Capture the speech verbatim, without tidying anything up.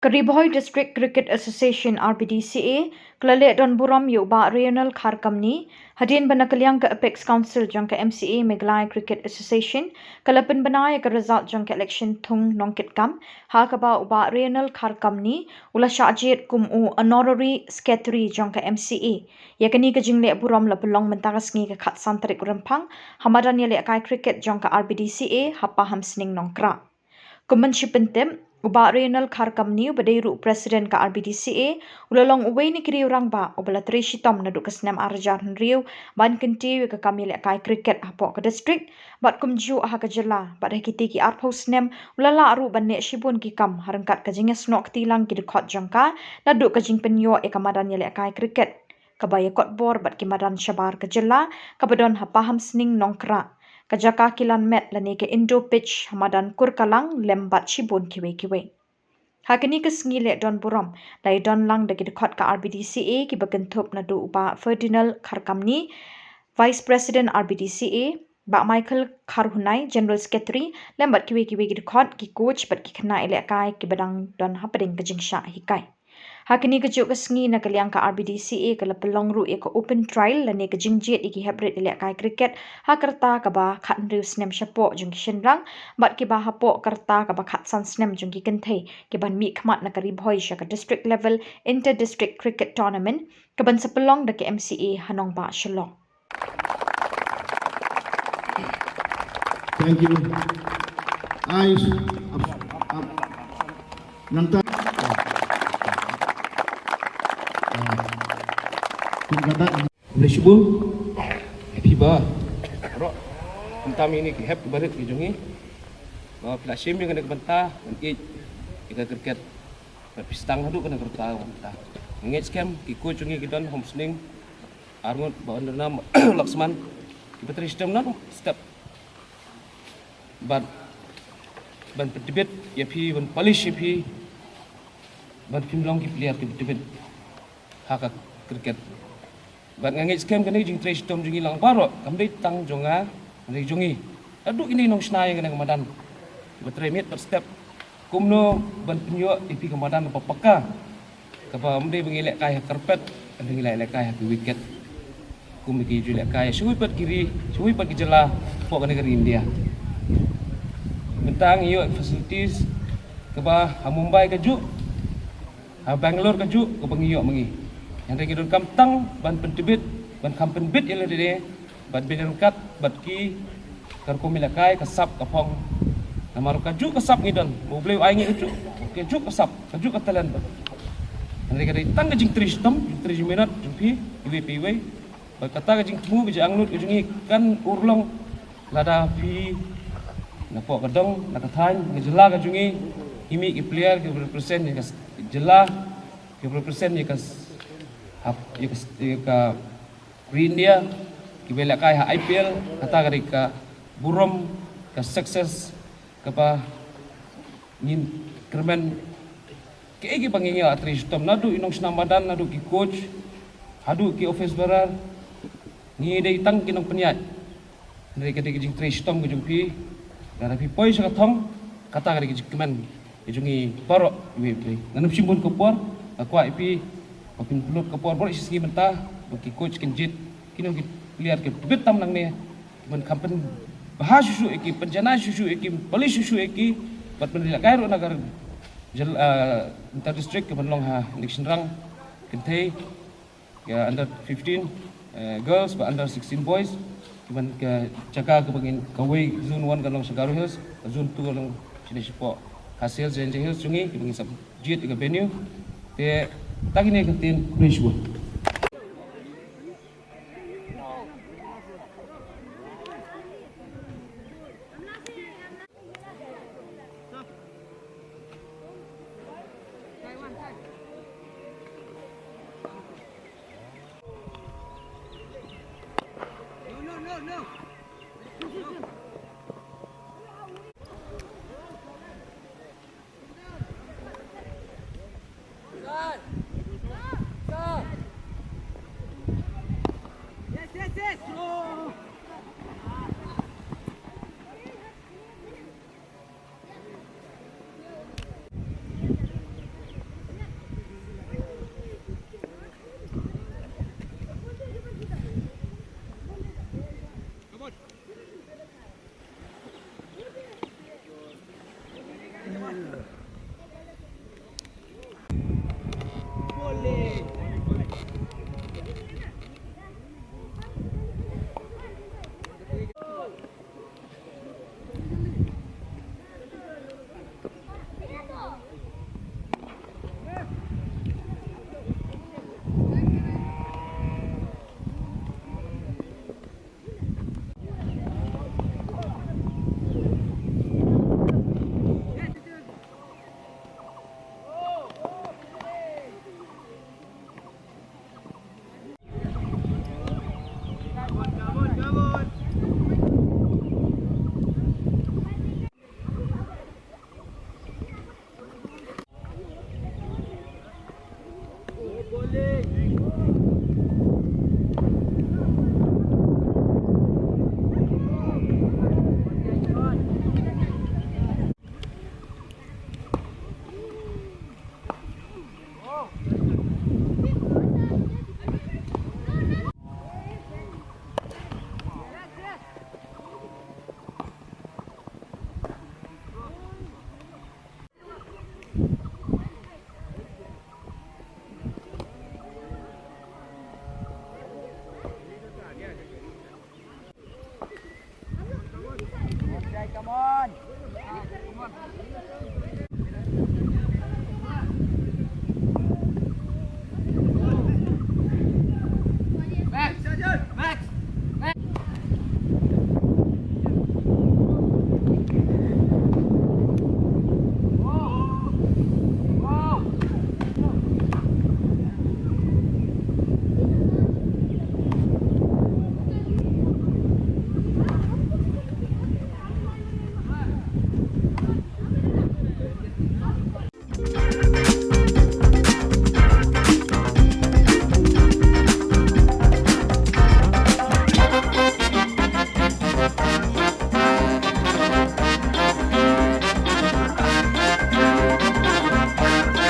Ka Ri Bhoi District Cricket Association, R B D C A, ka la leh don burom ïa u Bah Rionel Kharkamni, hadien ba na ka liang ka Apex Council jong ka M C A Meghalaya Cricket Association ka la pynbna ïa ka result jong ka election thung nongkitkam, ha kaba u Bah Rionel Kharkamni u la shah jied kum u Honorary Secretary jong ka M C A. Ïa kane ka jingleh burom la pynlong mynta ka sngi ka khatsan tarik u Rymphang, ha madan ïalehkai cricket jong ka R B D C A ha Pahamsning Nongkrah. Kum ban shu pyntip, u Bah Rionel Kharkamni uba dei ruh u President ka R B D C A, u la long uwei na ki riew rangbah uba la trei shitom naduh ka snem ar hajar hynriew ban kyntiew ïa ka kam ïalehkai cricket hapoh ka district, bad kumjuh ha ka jylla, bad ha kitei ki arphew snem u la lah ruh ban leh shibun ki kam ha ryngkat ka jingïasnoh kti lang ki dkhot jong ka naduh ka jingpynïoh ïa ka madan ïalehkai cricket, kaba ïakotbor bad ki madan shabar ka jylla, kaba don ha Pahamsning Nongkrah, ka jaka kilan met lane ka indoor pitch ha madan Kurkalang lem bad shibun kiwei kiwei. Ha kane ka sngi leh don burom la ïadon lang da ki dkhot ka R B D C A kiba kynthup naduh u Bah Ferdinand Kharkamni, Vice President R B D C A, Bah Michael Kharhunai, General Secretary, lem bad kiwei kiwei ki dkhot, ki coach bad ki khynnah ïalehkai kiba dang don hapdeng ka jingshah hikai. Ha kane kajuh ka sngi na ka liang ka R B D C A ka la pynlong ruh ïa ka open trial lane ka jingjied ïa ki heprit ïalehkai cricket ha ka rta kaba khathynriew snem shapoh jong ki shynrang bad kiba hapoh ka rta kaba khatsan snem jong ki kynthei, kiban mihkhmat na ka Ri Bhoi sha ka district level inter district cricket tournament kaban sa pynlong da ka M C A ha nongbah Shillong. Thank you. Ais, ap, ap, nangta. Kum kata. Boleh cuba. Happy ba. Rok. Tentang ini ki hep barit ki jongi. Ba phi la shim ïa kane ka bynta, ngan ïeit ïa ka cricket. Ba phi sdang haduh kane ka bynta, bynta. Ngeit skhem ki coach jongi ki don hom sning. Arngut ba Andrnam Laksman kiba trei shitom na step ban ban pyntbit ïa phi, ban polish ïa phi, ban phim long ki player kiba tbit ha ka cricket. Bad nga ngeit skhem kane ka jingtrei shitom jong ngi lang baroh kam dei tang jong nga, kam dei jong ngi. Naduh ine i nongshna ïa kane ka madan kiba trei miet bad step. Kumno ban pynïoh ïa phi ka madan ba paka, kaba ym dei ba ngi lehkai ha carpet, hynrei ngi lehkai ha ki wicket. Kum ki ju lehkai shawei pat ki ri, shawei pat ki jylla hapoh kane ka ri India. Mynta ngi ïoh facilities kaba ha Mumbai kajuh, ha Bangalore kajuh, kaba ngi ïoh ma ngi. Hynrei ngi donkam tang ban pyntbit, ban kham pynbit ïa lade, bad bad ryngkat bad ki, ka rukom ïalehkai ka sap ka phong. Namar kajuh ka sap ngi don, U Blei u ai ngi kajuh, kajuh ka sap, kajuh ka talent bad. Hynrei ka dei tang ka jingtrei shitom, jingtrei jingminot jong phi iwei pa iwei. Bad kata ka jingthmu, ka jingangnud ka jong ngi kan urlong lada phi na poh ka dong, na ka thaiñ, ka jylla ka jong ngi, i mih ki player ki represent ïa ka jylla, ki represent ïa ka, ïa ka, ïa ka ri India, kiba lehkai ha I P L, kata ka dei ka burom, ka success kaba ngin kyrmen. Kaei kaba ngi ïa trei shitom, naduh i nongshna madan, naduh ki coach, haduh ki office bearer, ngi dei tang ki nongpynïaid. Hynrei ka dei ka jingtrei shitom ka jong phi, lada phi poi sha ka thong, kata ka dei ka jingkmen ka jong ngi baroh iwei pa iwei. Ngan ym shim bun ka por, nga kwah ïa phi ba phin pynlut ka por baroh shi sngi mynta ba ki coach kin jied kino ki player ki tbit tam nangne, ban kham pynbha shuh shuh ïa ki, pynjanai shuh shuh ïa ki, pynpolish shuh shuh ïa ki, bad ban lehkai ruh na ka jylla, ah, inter district, kaban long ha Nongshynrang kynthei, ka under fifteen, eh, girls bad under sixteen boys, kiban ka jaka kaba ngin, kawei zone one kan long sha Garo Hills, ka zone two kan long shane shapoh Khasi Hills, Jaintia Hills jong ngi, kiba ngin sa jied ïa ka venue. Te tang kine ki ktien, khublei shibun.